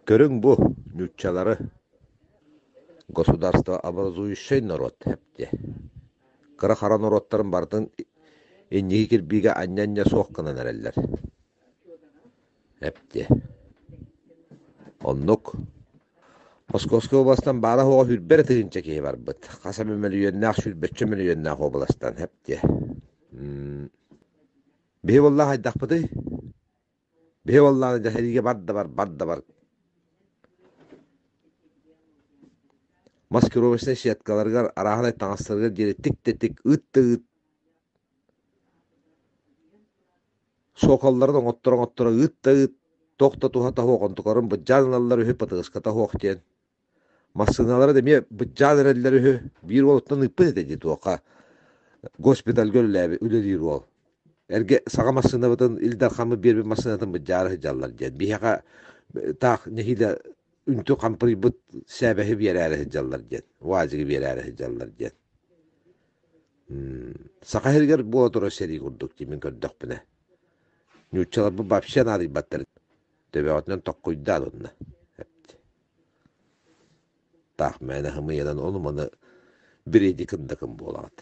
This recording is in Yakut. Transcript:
Көрүҥ бу, нууччалары, государствообразующай норуот эптиэ. Кыра-хара норуоттарын барытын инники кирбиигэ анньа-анньа суох гынан эрэллэр. Эптиэ. Оннук. Московскай уобаластан баара-суоҕа сүүрбэ эрэ тыһыынча киһи барбыт. Хас эмэ мөлүйүөннээх, сүүрбэччэ мөлүйүөннээх уобаластан эптиэ. Биһи буоллаах хайдахпытый? Биһи буоллаҕына дьэ сэриигэ бар да бар, бар да бар. Маскировочнай сеткаларыгар, арааһынай таҥастарыгар диэри тик да тик, ыыт да ыыт. Суокалларын оҥотторо-оҥотторо ыыт да ыыт, туох да туһата суох, онтукарын быдьаан ылаллар үһү, патыгыската суох диэн. Массыыналара да эмиэ быдьаан эрэллэр үһү. Биир уолуттан ыыппыт этэ дии туохха госпитальга үлэлээбит үлэлиир уол. Эргэ саҥа массыынабытын Ил Дархаммыт биэрбит массыынатын быдьаары сылдьаллар диэн. Биһиэхэ таах нэһиилэ үнтү хампырыйбыт сээбэһи биэрээри сылдьаллар диэн. УАЗигы биэрээри сылдьаллар диэн. Саха сиригэр буола турар сэрии курдук дии мин көрдөхпүнэ. Нууччаларбыт вообще наадыйбаттар. Төбөҕүтүнэн токкуйдаан онно. Таах мээнэ хымыйанан ону-маны бириэдикындакын буолаҕыт.